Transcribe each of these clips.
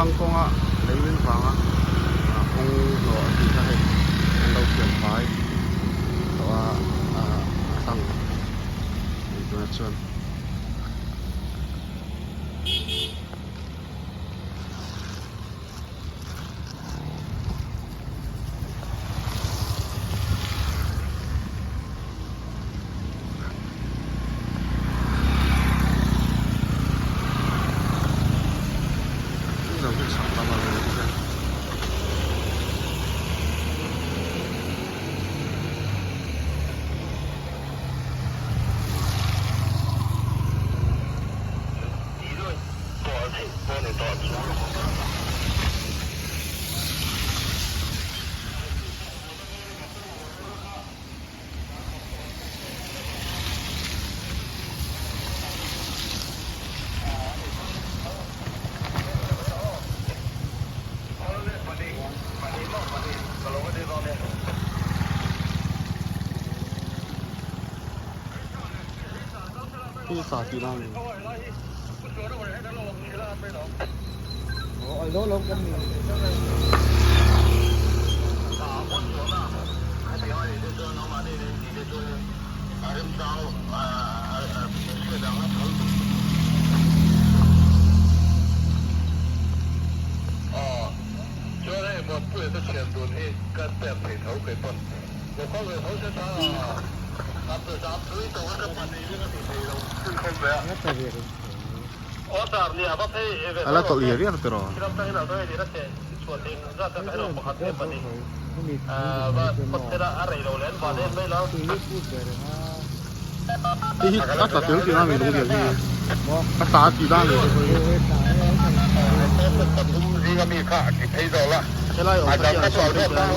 Thingtlang kawnga lei min vanga kawng hnawh a tih kha hei an lo siam fai tawh a a tlang hei tunah chuan. A la tawlh riah riah tiraw? Hei hi a tla tel tih na mi lung lian hi a tla a tih dan ni helai awm kha hian sawn phei chuan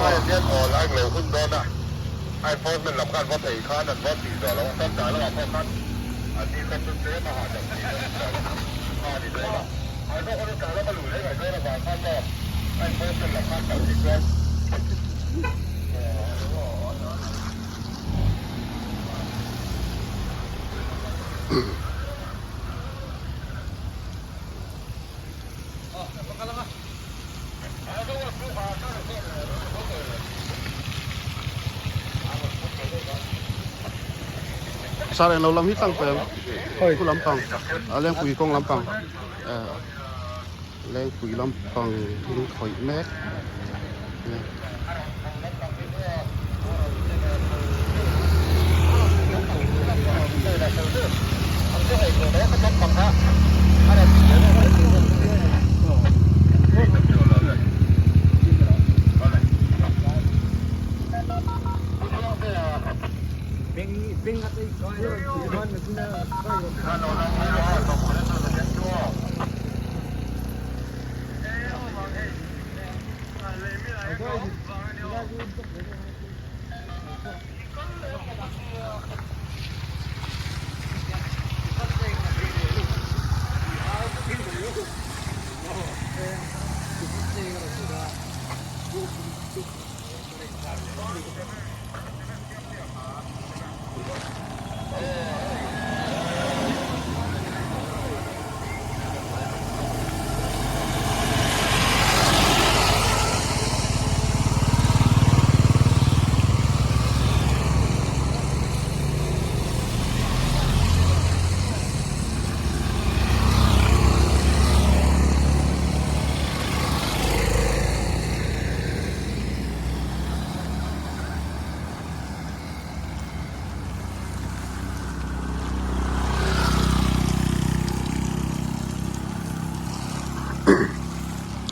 Sar englo lam hi tlang peng khu lampang a lengpui kawng lampang eh lengpui lampang in khawih mek.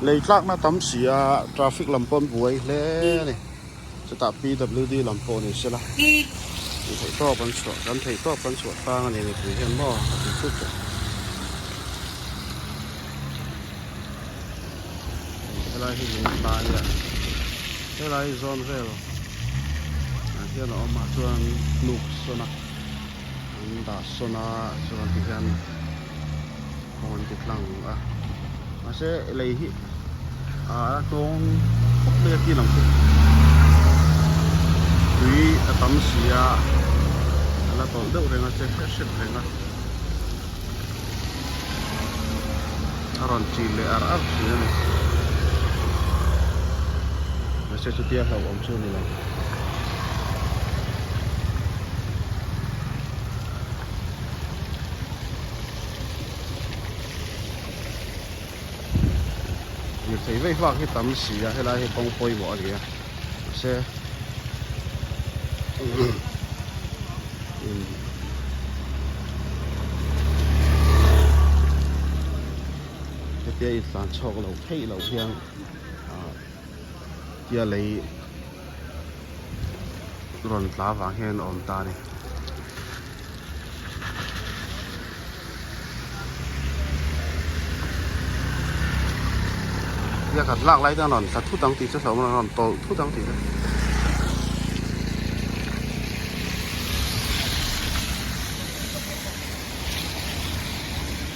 Lei tlakna tam si a traffic lam pawh an buai hle a ni chutah PWD lam pawh ni sela an theih tawp an chhuah kan theih tawp kan chhuah tlang a ni mipui hian maw a ti thut a helai hi lung tlai a helai zawn vel ah hian a awm a chuan hnuk sawn a an dah sawn a chuan ti hian kawng an ti tlang a mahse lei hi ah a hnawng khawp mai a ti lang chu tui a tam si a a la tawlh deuh reng a che hret hret reng a. A rawn chil leh ar ar thin a ni. Mahse chutia hlauhawm chu a ni lo. Lirthei vei vak hi tam si a helai hi kawng pawimawh a ni a mahse hetia intlan chhawk loh theih loh hian ah tia lei rawn tla vang hian a awm ta a ni. Tia khat lak lai chuan rawn thla thut ang tih chu hlauhawm a rawn tawlh thut ang tih chu.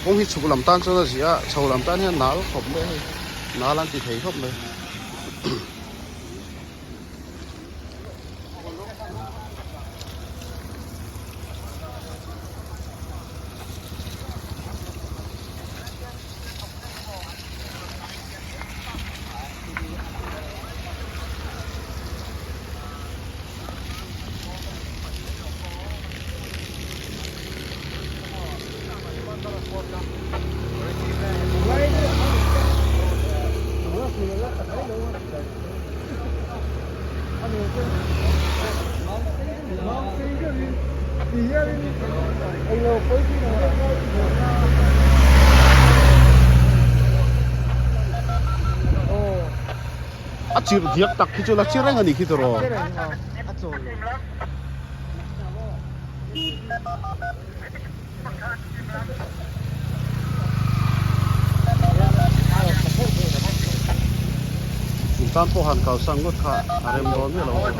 Kawng hi chhuk lam tan chuan a ziah a chho lam tan hian nal khawp mai a hei nal an ti thei khawp mai. A chirh diak tak khi chu la chi reng a nih khi tawh rawh. In tan pawh han kalsan ngawt kha a rem dawn miah lo a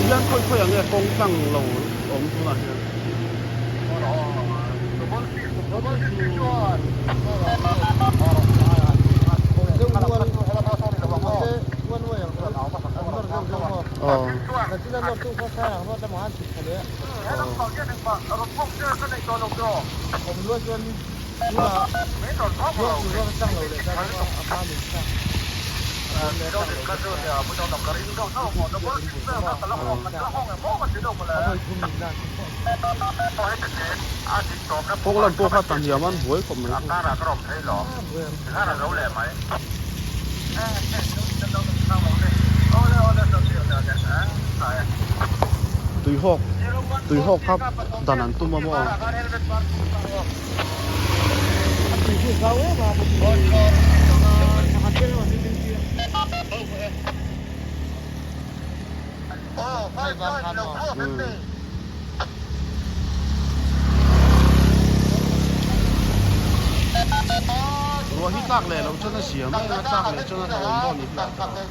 Hian khawi khawi ang nge kawng tlang lo awm tunah hian. Kawng lam pawh kha tahniam an buai khawp mai. Tuihawk tuihawk kha dan an tum a maw? Ruah hi tlak leh loh chuan a zia mai ang a, tlak leh chuan a hlauhawm dawn ni hi a tawh.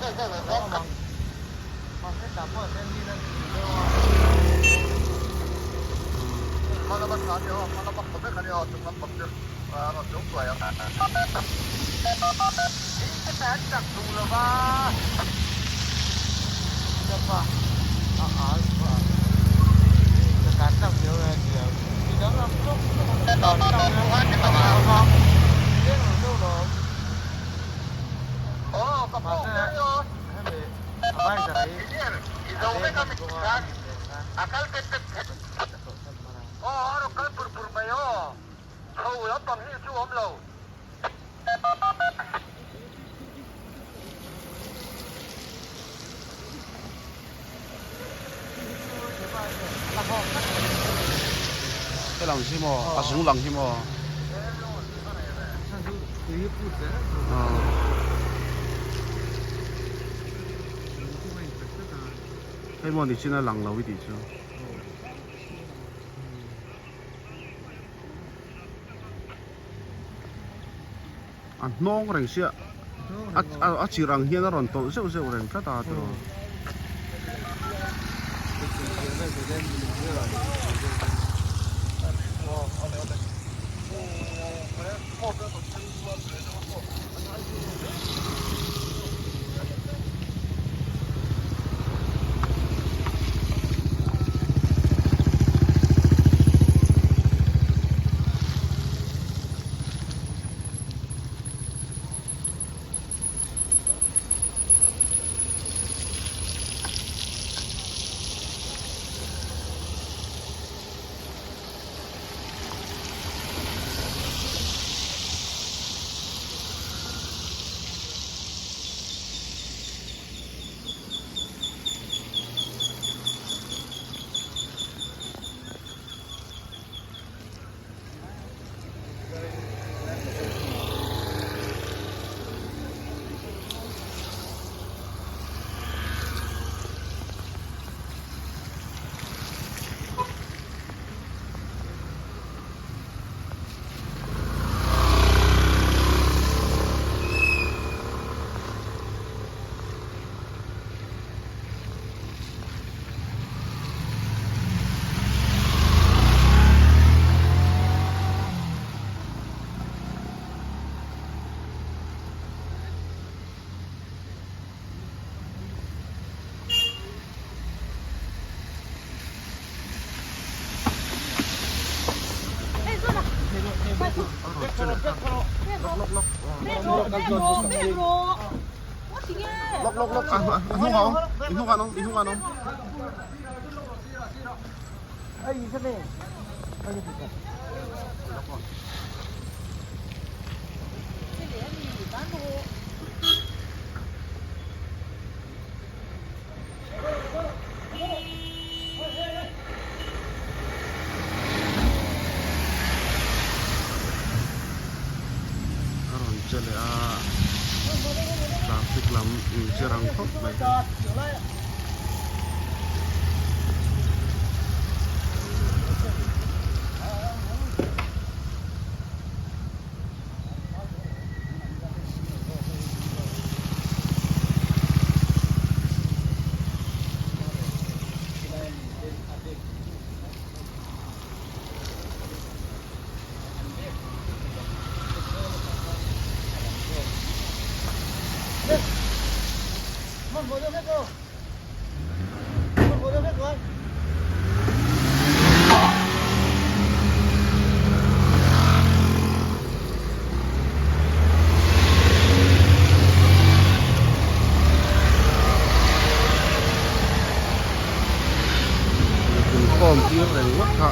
Helang hi maw a zung lang hi maw hei maw nichin a lang lo i tih chu. A hnawng reng sia a chirh ang hian a rawn tawlh zeuh zeuh reng tlat a tiraw. Lawk lawk lawk a hnung a awm i hnung an awm i hnung an awm. A rawn che leh a traffic lam in che rang khawp mai hei. Inkhawm tir reng ngawt kha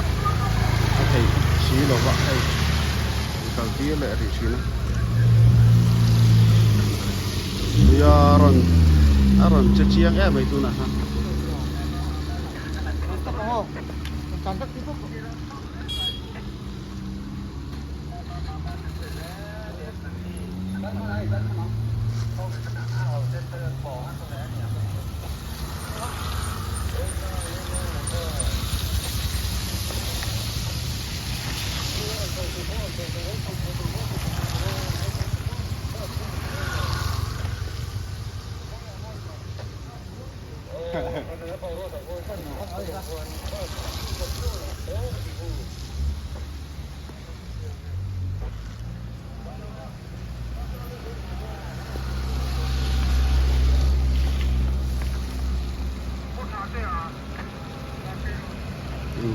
a theih si lo va hei an kal tir leh rih thin a nia rawn a rawn che chiang em mai tunah khan.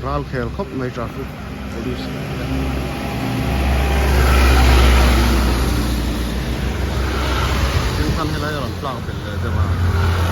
Ral khel khawp mai traffic police te tin khan helai a rawn tlak belh leh deuh a.